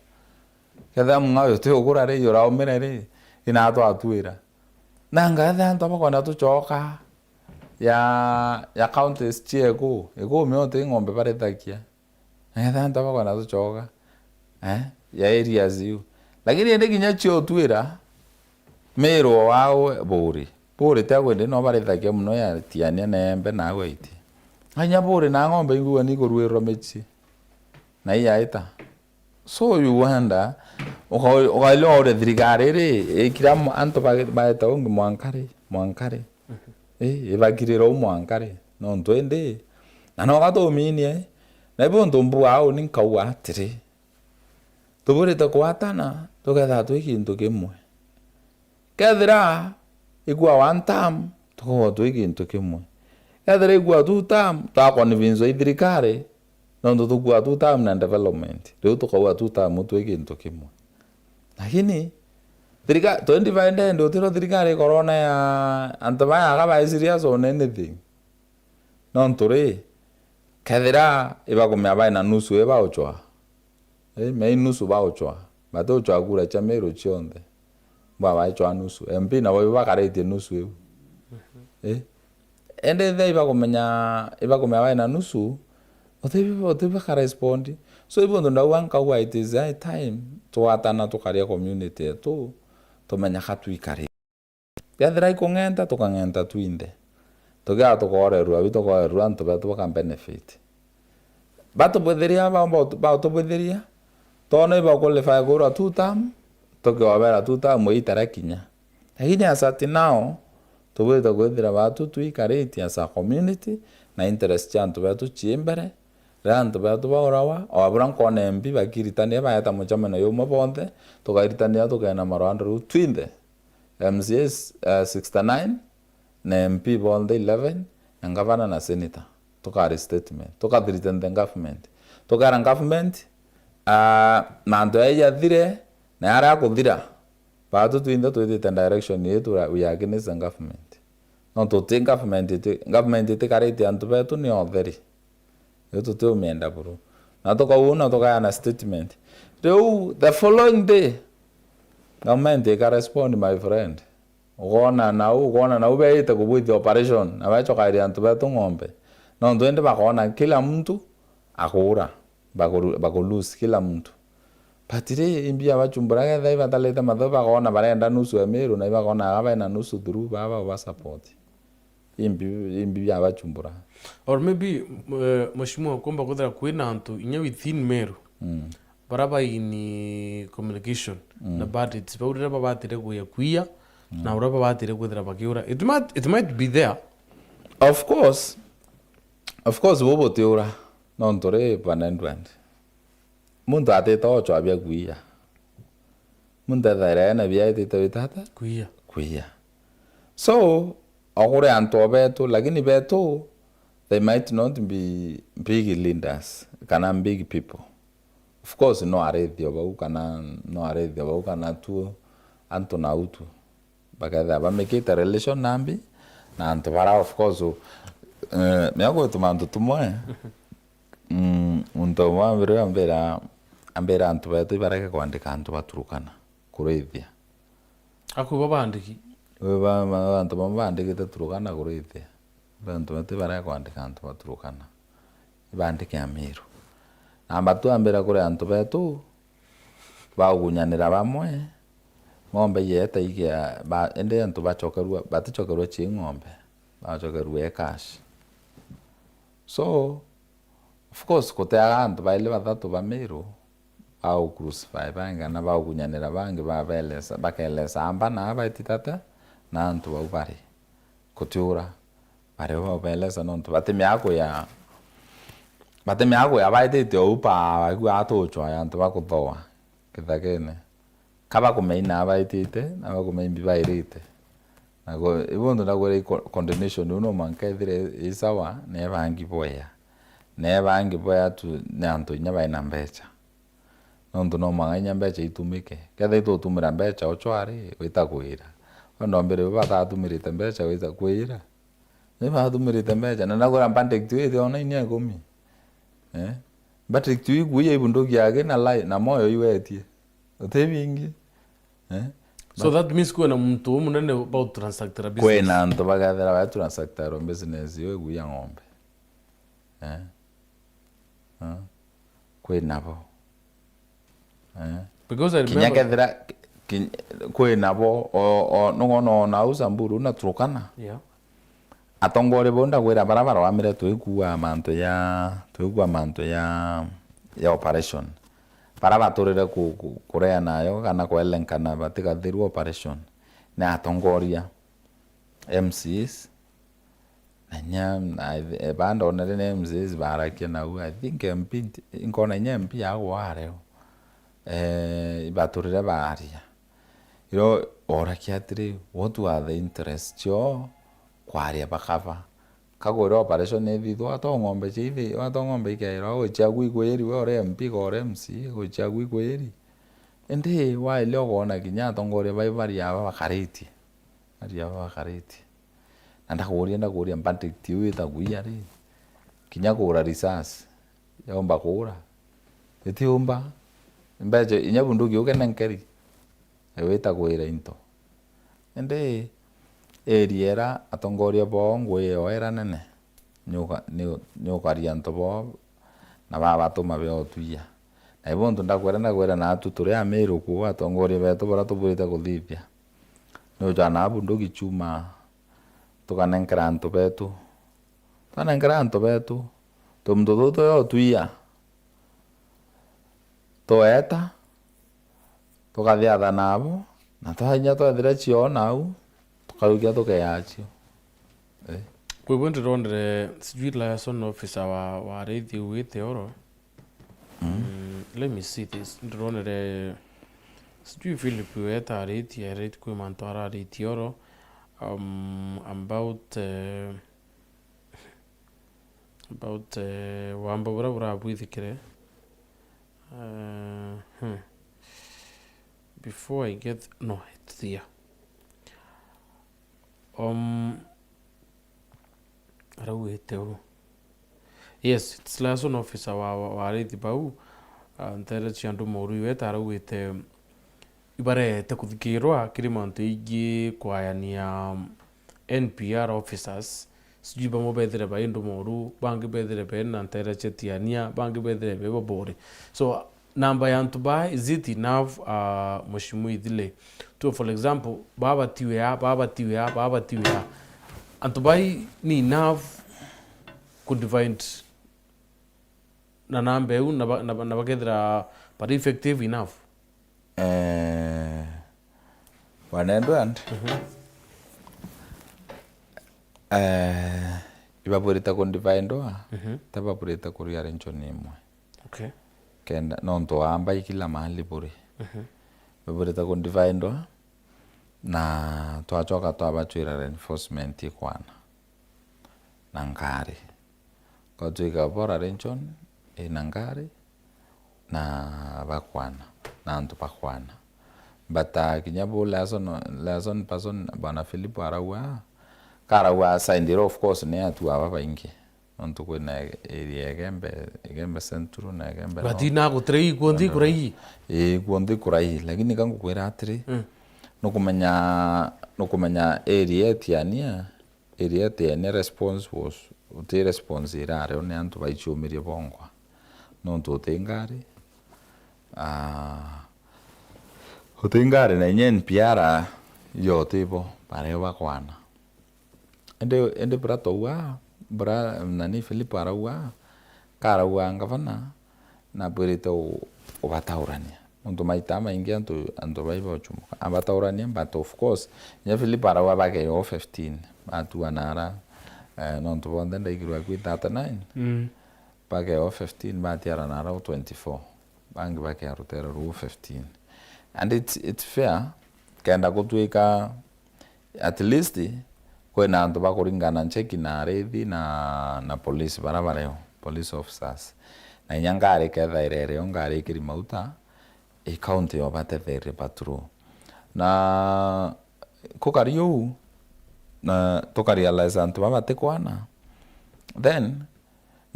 Kethia mung'a uyu ti ukura ri, uraumire ri, ina twatwira. Nanga ethia antu bakwenda tucoka ya, ya counties cia iku, iku mio ti ng'ombe barithagia. Ngetha antu bakwenda tucoka, eh, ya areas iu. Lakini indi kinya cio utwira, Meru o wao buri. Buri tia kwende no barithagia muno ya Tiania na Embe na au aiti. Anya buri na ng'ombe ingua ni kuruirwa mici. Na iya ita. So you wonder, uka-, ukailwa ure thirikari ri, ikira mu-, antu ba-, baeta ungi mwanka ri, mwanka ri. Mhm. Ii, ibakirira u mwanka ri, nontu indi, na no gatuminie, na ibu untu mbua au ni nkauga atiri, tuburite kwatana, tukethira twi kintu kimwe. Kethira ikua one term, tukaua twi kintu kimwe. Kethira ikua two term, twakonvinzwa i thirikari, nontu tukua two term na development. Riu tukaua two term twi kintu kimwe. Lakini, thirika-, twenty-five ndendi utiro thirikari ikorona ya antu baya aka bai serious on anything. Nontu ri, kethira ibakumia bai na nusu ibauchwa. Ii, mei nusu bauchwa. Batiuchwa kura cia Meru cionthe. Bwa baichwa nusu. M P nabo ibo bakaritie nusu iu. Ii. Indi ethia ibakumenya, ibakumenya bai na nusu, utibi-, utibaka respond. So, ibo untu ndauga nkauga it is high time twatana tukaria community yetu, tumenya ka twikari. Kethira ikung'enta, tukang'enta twinthe. Tukiaga tukoorerua, bi tukoorerua antu betu baka benefit. Batubwithiria, baumba utu-, bautubwithiria, toona iba qualify kuura two term, tukiobera two term itarakinya. Lakini as at now, tubwite kwithira batu twikarite as a community, na interest cia antu betu cii mbere, riria antu betu baurawa, o bura nkoona M P bakiritania baeta mucemeno yumwe bonthe, tukaritania tukeena marwanda ruu twinthe, M C As, eh, sixty-nine, na M P bonthe eleven, na ngavana na senator. Tukari statement, tukathreaten the government. Tukera government, ah, mantu jaa jathire, na jaria akuthira, batu twinthe twitite direction yetu, we are against the government. Nontu ti government iti-, government itikarite antu betu ni otheri. Riu tutiumienda buru. Na tukauga na tukaeana statement. Riu the following day, government ika respond, my friend. Ukoona nau, ukoona nau beite kubwithia operation, na bacokagiria antu betu ng'ombe. Nontu indi bakoona kila mtu akuura, bakuru-, bakulose kila mtu. But ri, imbi abachumbura ketha ibatalite matho, bakoona barenda nusu ya Meru, na ibakoona aba bena nusu through baba uba support. Imbi, imbi bia bachumbura. Or maybe, eh, mheshimiwa, kumba kwithira kwina antu inya within Meru, mm, bara ba in communication na bandits, bau riria babatire kuya kuiya, na uria babatire kwithira bakiura. It might, it might be there. Of course, of course, bo butiura, nontu ri, one hundred. Muntu atite ochwa bia kuiya. Muntu ethaira ena bia etite wita ata? Kuiya. Kuiya. So, o kuri antu o betu, lakini betu, they might not be big leaders kana big people. Of course, no arithio bau kana, no arithio bau kana tu, antu na utu. Bakethira bamikite relation nambi na antu bara, of course, eh, mea gwituma antu tumwe, mm, muntu umwe ambire, ambira, ambira antu betu ibareke kwandika antu ba Turkana kurithia. Akuuga baandiki? Ba, ba, antu bamwe baandikite Turkana kurithia. Antu betu ibareke kwandika antu ba Turkana. Ibandike Amiru. Na mbatuambira kuri antu betu, baugunyanira bamwe, ng'ombe igeeta igia, ba, indi antu bacokerua, baticokerua cii ng'ombe, bacokerua e cash. So, of course, kuteaga antu baili bathatu ba Miru, bau crucify bangi, na baugunyanira bangi, babelesa, bakelesa amba na baititate, na antu bau bari. Kutiura. Bari bo baubelesa nontu batimea kuya, batimea kuya baitite ou pa, baigua atuchwa ya antu bakuthoa kithakene. Ka bakumenya baitite, na bakumenya imbi bairite. Na go, ibu ntu ndakwira i co-, coordination iu no mwanka ithire i sawa, na ebangi bwea. Na ebangi bwea tu ni antu inya baina mbecha. Nontu no mwanka inya mbecha itumike. Kethira itutumira mbecha uchwari, wita kwira. We ndombire bo batatumirite mbecha wita kwira. Ni batumirite mbecha. Na nakwira Patrick Tui iti ona inya ikumi. Eh? Patrick Tui kuiya ibunduki yake na lai-, na moyo iwetie. Uti bingi. Eh? So that means kwina muntu umunene bau transactira business. Kwina antu bagethira ba transactira business yo ikuiya ng'ombe. Eh? Ah, kwi nabo. Eh. Because I kinya remember kethira ki-, ki-, kwi nabo, o, o, nung'ona ona au Samburu na Turkana. Yeah. Atongoria bau ndakwira bara barwamire twikua mantu ya, twikua mantu ya, ya operation. Bara baturire ku, ku, kurea nayo kana kwelenkana batigathirua operation. Ni atongoria, M Cs, Na inya, I th-, eh, ba ndonere ni M Cs barakia nau, I think M P nti-, inkona inya M P agwa areo. Eh, ibaturire baaria. Iro orakia atiri, what were the interests cio kwaria bakaba? Kagwira operation ithithwa, ato ng'ombe ciithi, ato ng'ombe ikeirwa, gwichia gwikwiri, we ore M P ka ore M C, gwichia gwikwiri. Indi waile ukoona kinya atongoria bai baria aba bakaritie. Baria aba bakaritie. Na ndakuuria, ndakuuria, verdict iu itagwia ri? Kinya kuura risasi, yaumba kuura? Itiumba. Mbecha, inya bunduki ukenenkeri, iwita kwira into. Indi area ira atongoria boo ngui yao ira nene, ni uka-, ni u-, ni ukaria antu boo na babatuma beotwia. Na ibo untu ndakwira, ndakwira naatu turi Amiru kuu, atongoria betu baria tubwirite kuthithia. Ni ujaa na bunduki chuma, tukanenkera antu betu. Twanenkera antu betu, tumuntu tuu tuyo twiya, Tweeta, tukathiatha nabo, na twakinya twethira ciona au, tukarukia tukeeacio. Eh. Kwi bo ndironere, sijui liaison officer wa, wa arithi ugite oro. Mm. Mm, let me see this. Ndironere, sijui Philip weta arithi, arithi kwi mantu ararithi oro. Um, about, eh, about, eh, wamba buria burabwithikire. Eh, hmm. Before I get, no, it's here. Um, araugite uu. Yes, it's liaison officer wa, wa, wa arithi bau. Ah, nteere cia antu moru iweta araugite ibarete kuthikirwa kiri mantu ingi kwayania N P R officers. Sijui bamwe bethire bai ndu moru, bangi bethire bena nteere cia tiania, bangi bethire be babore. So, namba ya antu baa, is it enough, uh, Mheshimiwa Ithile? To, for example, baa batiwe aa, baa batiwe aa, baa batiwe aa. Antu bai ni enough ku divide na namba iu na ba-, na ba-, na bakethira bari effective enough? Eh, Bwana Edward, mhm, eh, ibabwirite ku dividwa, mhm, tababwirite ku rearrangewa ni imwe. Okay. Kenda, nontu amba i kila mahali buri. Mhm. Bibwirite ku dividwa, na twacoka twabacwira reinforcement ikwana na ngari. Kwatwika bora region ina ngari na bakwana, na antu bakwana. But, ah, kinya bu liaison, liaison person, Bwana Philip arauga, karauga aside, of course, ni atu aba baingi. Nontu kwina area Igembe, Igembe Central na Igembe North. Batina gutire ikuo nthi kuraihi? Ii, ikuo nthi kuraihi, lakini ka ngukwira atiri, mm, nukumenya, nukumenya area etiania, area etiania response was, uti response irario ni antu baiciumirie bongwa. Nontu uti ngari, ah, uti ngari na inya N P R yo utibo, bareo bakwana. Indi, indi bura twauga, bura nani Philip arauga, karauga ngavana, nabwirite u-, ubataurania. Nontu maita maingi antu, antu bai bauchumuka. Abataurania, but of course, inya Philip arauga bakeyo fifteen, batua nara, eh, nontu bonthe ndaigirwa kwi thirty-nine. Mm. Bakeyo fifteen, batiara nara u twenty-four. Bangi bakea rutere ruu fifteen. And it's, it's fair, kenda gutwika at least, kwina antu bakuringana ncheki na arithi na, na police bara bareo, police officers. Na inya ngari kethaira irio ngari ikiri mauta, i county yo batetherie patrol. Na kukari uu, na tukarealize antu baba batikwana, then,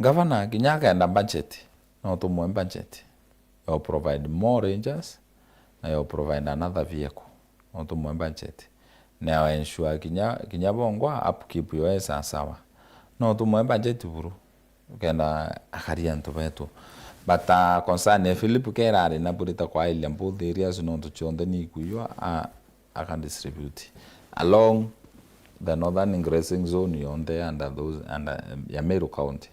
ngavana kinya akenda budget, no tumwe budget ya provide more rangers, na ya provide another vehicle. No tumwe budget. Na ya ensure kinya, kinya bongwa upkeep yo e sawa sawa. No tumwe budget buru. Kenda akaria antu betu. But, uh, concern ya Philip kerari na burita kwa ilia both areas nontu cionthe ni ikuiywa, a, aka distribute along the northern grazing zone yonthe under those, under, um, ya Meru County.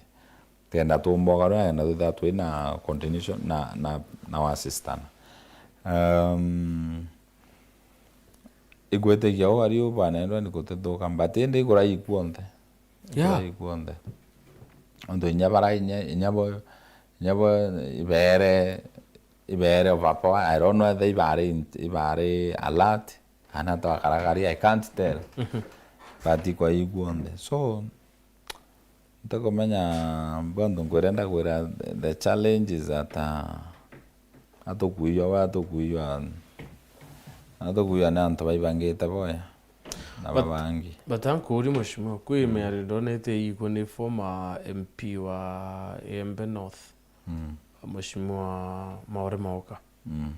Kenda tumbogarua, kenda twithirwa twina continuation na, na, na wasistana. Um, igwitikia uu ari u banendwa ni gutithuka, but indi ikurai ikuonthe. Yeah. Ikurai ikuonthe. Nontu inya bara inya, inya bo, inya bo ibere, ibere overpower. I don't know whether ibari, ibari alert, kana twakaragari, I can't tell. But ikwa ikuonthe. So, ntikumenya, bontu nkwirenda kwira, the, the challenge is that, uh, atukuiywa, we atukuiywa, atukuiywa ni antu baibangite boya na babangi. But ankuuria mheshimiwa, kwi miario ndonete iigua ni former M P wa Igembe North, mm, mheshimiwa Maore Maoka. Mm.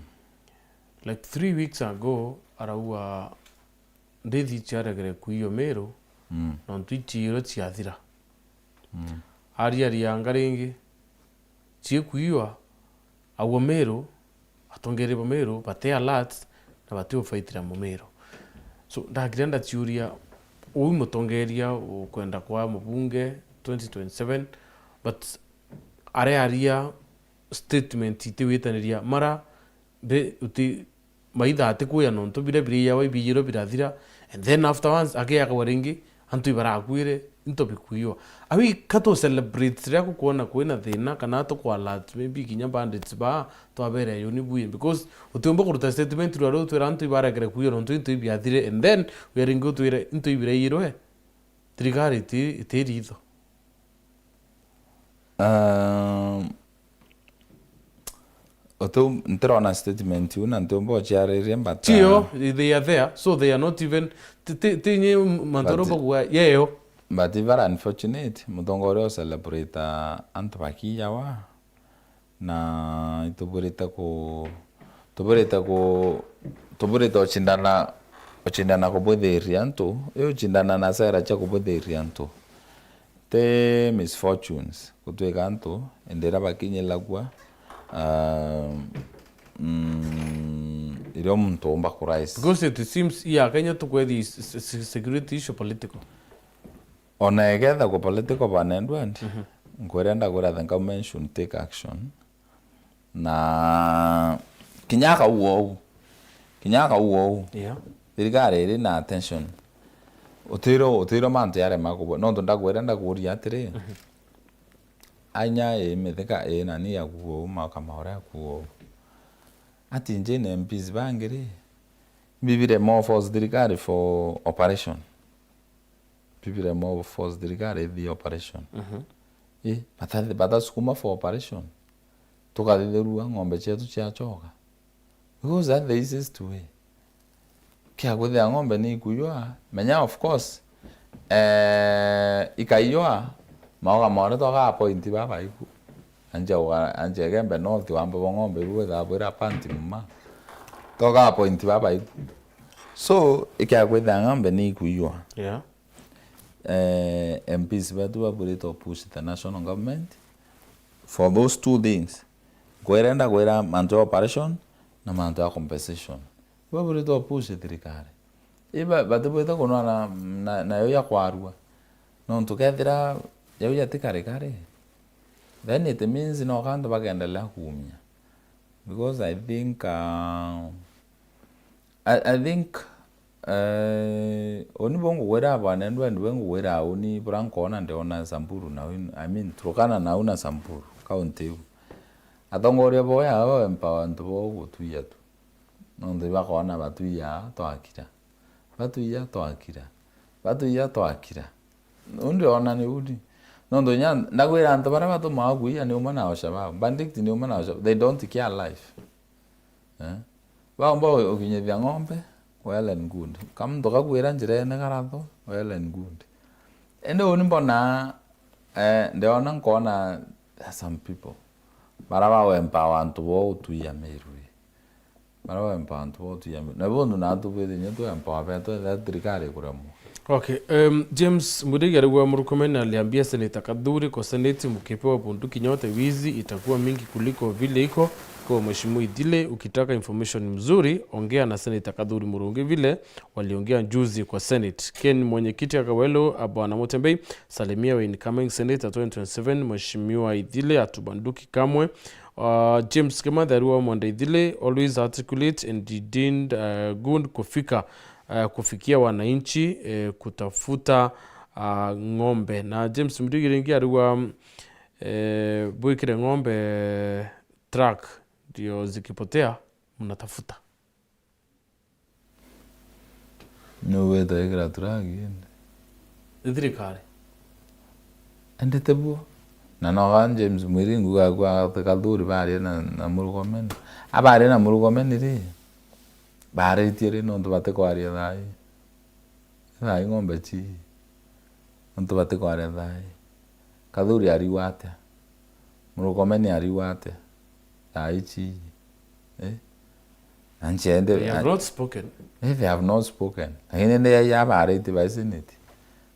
Like three weeks ago, arauga ndithi ciaregere kuiywa Meru, mm, nontu iciiro ciathira. Mm. Aria rianga ringi, ciikuiywa, agwo Meru, atongeria ba Meru, bati alert, na bati ufaitira Mumiru. So, ndagira ndaciuria, uu mutongeria ukwenda kwa mubunge twenty twenty-seven, but arearia statement itiwitaniria mara, be, uti, maitha atikuya nontu biria biriawa ibiiyirwe birathira, and then afterwards akeakagwa ringi, antu ibarakuire, into bikuiywa. Awi ka tu celebrate riria gukwona kwina thina, kana tukwa alert maybe kinya bandits ba twabere yuni buye, because utiumba kuruta statement rwa riu twira antu ibarekere kuiywa nontu into ibiathire, and then uya ringi utwire into ibiraiyirwe, thirikari iti, iti ritho. Um, utiu ntirona statement iu na ntiumba uciariria, but, tio, uh, they are there, so they are not even, ti, ti, ti nye mantu aria but, bakuga, yeo. But very unfortunate, mutongoria u celebrate antu bakiyawa, na itubwirite ku, tubwirite ku, tubwirite ucindana, ucindana kubwithiria antu, i ucindana na sera cia kubwithiria antu. Ti misfortunes gutwika antu, indi iria bakinyilagua, ah, mm, irio muntu umba kurise. Because it seems, yeah, Kenya tukwethi s-, s-, s-, security issue political. Ona ikethagwa political banendwend, mhm, nkwirenda kwira the government should take action. Na kinya akaua uu, kinya akaua uu, yeah, thirikari iri na attention. Utiro, utiro mantu yarema kubwa. Nontu ndakwira, ndakuria atiri, mhm, ainya ii mithika ii nani akua uu, mauka maore akua uu. Ati njine M Ps bangi ri, bibire more force thirikari for operation. Bibire more force thirikari ithii operation. Mhm. Ii, bata-, batasukuma for operation. Tukathithirua ng'ombe cietu ciachoka. Because that's the easiest way. Kia kwithia ng'ombe ni ikuiywa, menya of course, eh, ikaiywa, mauga more twaga appoint baba iku. Anje uga-, anje Igembe North wambe bo ng'ombe ibu withaa bwira panti muma. Twaga appoint baba iku. So, ikia kwithia ng'ombe ni ikuiywa. Yeah. Eh, M Ps betu babwirite push the national government for those two things. Nkwirenda kwira mantu ya operation na mantu ya compensation. Babwirite push thirikari. Iba, batibwite kunwa na, na, nayo ya kwarua. Nontu kethira yau yatikarikari, then it means no kantu bakendelea kuumia. Because I think, uh, I, I think, eh, uni bungugwira bwana, ndwe, ndwe ngugwira uni bura nkona ndiona Samburu na, I mean, Turkana na una Samburu, county iu. Atongoria boya aba empower antu bo gutuia tu. Nontu ibakona batuia twakira. Batuia twakira. Batuia twakira. Uu ndiona ni uni. Nontu inya ndagwira antu baria batumaga kuia ni umwe na Al-Shabaab. Bandit ni umwe na Al-Shabaab. They don't care life. Eh? Baumba u-, ukinyithia ng'ombe, well and good. Ka muntu kakuira njirene karatho, well and good. Indi uni mbona, eh, ndiona nkona there are some people bara ba empower antu bo utuia Meru. Bara ba empower antu bo utuia Meru. Na bundu natu bwithinya tu empower betu, ethira thirikari ikuremwa. Okay, um, James Murigi arigwa Murkomen aliambia Senator Kathuri, kwa Senate mkipewa bunduki nyote, wizi itakuwa mingi kuliko vile iko kwa Mheshimiwa Ithile. Ukitaka information mzuri, ongea na Senator Kathuri Murungi vile waliongea juzi kwa Senate. Ken mwenyekiti akawelo, a, Bwana Mutembei, salimia we incoming Senator twenty twenty-seven, Mheshimiwa Ithile atubanduki kamwe. Uh, James Kimathi ariwa Mwenda Ithile, always articulate and he did, uh, good kufika, uh, kufikia wananchi, eh, kutafuta, uh, ng'ombe. Na James Murigi ringi ariwa, eh, bwikire ng'ombe track ndio zikipotea mnatafuta. Nuu wita ikira turagi indi? Ni thirikari. Indi ti buo. Na noga James Mwiringu gakua Kathuri baria na, na Murkomen. Abaria na Murkomen ri, baaritie ri nontu batikwaria thaai. Thaai ng'ombe ci, nontu batikwaria thaai. Kathuri ariwa atia? Murkomen ariwa atia? Thaa ici, eh? Na nchende, they have not spoken. Eh, they have not spoken. Lakini ni ya, ya bariti ba Senate.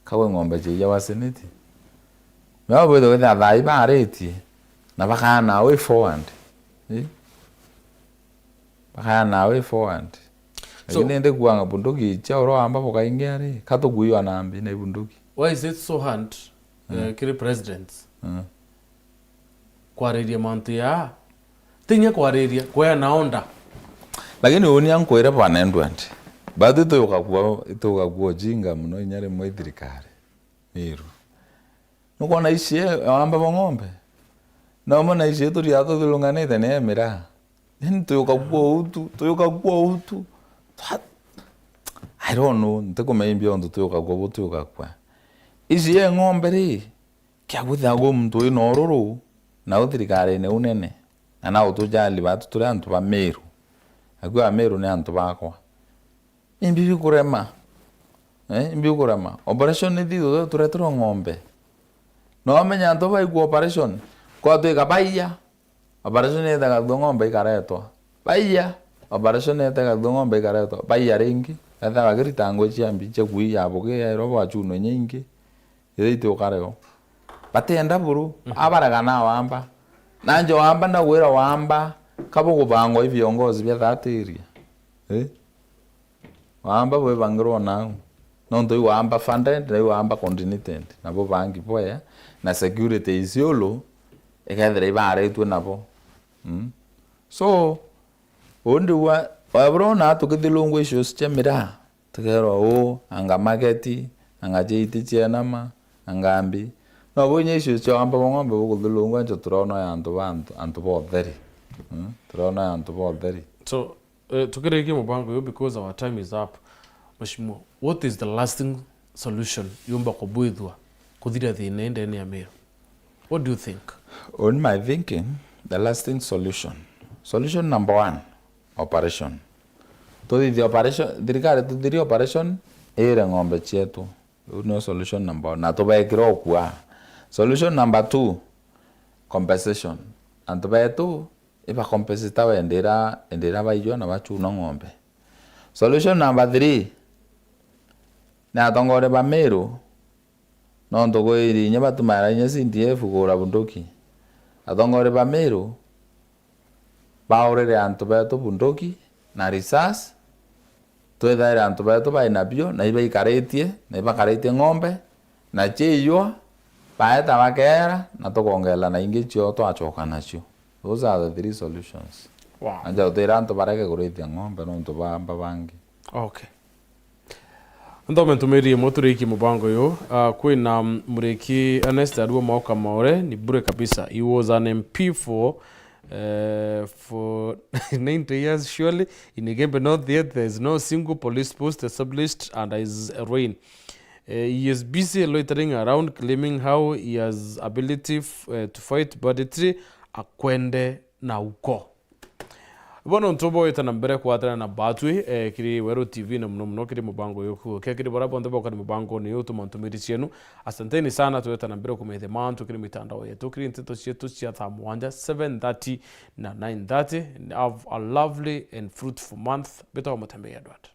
Kawe ng'ombe cia ya wa Senate. No bwithe witha thaa i bariti. Na bakana way forward. Eh? Bakana way forward. So, lakini ndi kuanga bunduki cia uro amba bukaingia ri. Katukuiwa na mbi na ibunduki. Why is it so hard, mm, eh, kiri presidents? Mm. Kwariria mantu ya Tinya kwariria, kweana order. Lakini uni ankwire bwana Edward, batu itugakua, itugakua ujinga muno inya rimwe i thirikari Miru. Nukwona ici e, wamba bo ng'ombe? Nomwe na ici turia tuthurunganite ni e miraa. Yaani tuyukakua uu tu, tuyukakua uu tu. Twa-, I don't know, ntikumenya imbia untu tuyukakua bu tuyukakua. Ici e ng'ombe ri, kia kwithagwa muntu wina ururu, na u thirikarine unene, na na utujali batu turi antu ba Miru. Akua Miru ni antu bakwa. Imbi bikurema? Eh, imbi bikurema? Operation ni thithu tureterwa ng'ombe. No menya antu baigua operation, kwa twika baiya. Operation ite gathuo ng'ombe ikaretwa. Baiya. Operation ite gathuo ng'ombe ikaretwa. Baiya ringi. Etha bakiritangwa cia mbi, cia kuiya bugi, ya irobo achuno inya ingi. Iria itiukareo. Batienda buru. Mhm. Abarega na wamba. Nanje wamba ndagwira wamba, kabugubangwa i viongozi bia that area. Eh? Wamba bwibangirwa nau. Nontu iu wamba funded, na iu wamba coordinated. Nabo bangi bwea, na security Isiolo, ikethira ibaritwe nabo. Mm? So, undi wa, wabura ona tukithilungwa issues cia miraa, tukerwa uu, anga market, anga cia iti cienama, anga mbi. No bwinya issues cia wamba bwa ng'ombe bukuthilungwa, ncho turona ya antu ba antu, antu ba utheri. Mm? Turona ya antu ba utheri. So, Eh, tukirikia mubango uyu because our time is up. Mheshimiwa, what is the lasting solution yumba kubwithwa kuthira thina ii ndene ya Meru? What do you think? On my thinking, the lasting solution. Solution number one, operation. Tuthithie operation, thirikari tuthirie operation, iire ng'ombe cietu. Iu nio solution number one. Na tubekira okua. Solution number two, compensation. Antu betu ibakompensita wendira, endira baijwa na bachuna ng'ombe. Solution number three, ni atongoria ba Meru, nontu gwiri inya batumaira inya C D F kugura bunduki. Atongoria ba Meru baurire antu betu bunduki na risasi, twithaire antu betu bai nabio, na ibaikaritie, na ibakaritie ng'ombe, na ciiywa, baeta bakeera, na tukongeera na ingi cio twachoka nacio. Those are the three solutions. Wow. Anja utwira antu barege kurithia ng'ombe nontu ba amba bangi. Okay. Nthome ntumiri imwe turikie mubango uyu. Ah, kwina, mm, muriki Ernest Arua Mauka Maore, ni bure kabisa. He was an M P for, eh, for ninety years surely. In Igembe North yet there is no single police post established under his reign. Eh, he is busy loitering around claiming how he has ability f-, eh, to fight banditry, akwende na uko. Bono ntu bwite na mbere kwatana na batwi, eh, kiri Weru T V na muno muno kiri mubango uyu kuukia. Kiri baria bonthe bokari mubangoni uyu tuma ntumiri cienu. Asanteni sana, twite na mbere kumethia mantu kiri mitandao yetu, kiri nteto cietu cia thaa mwanja, seven thirty na nine thirty. Have a lovely and fruitful month. Mbitagwa Mutembei Edward.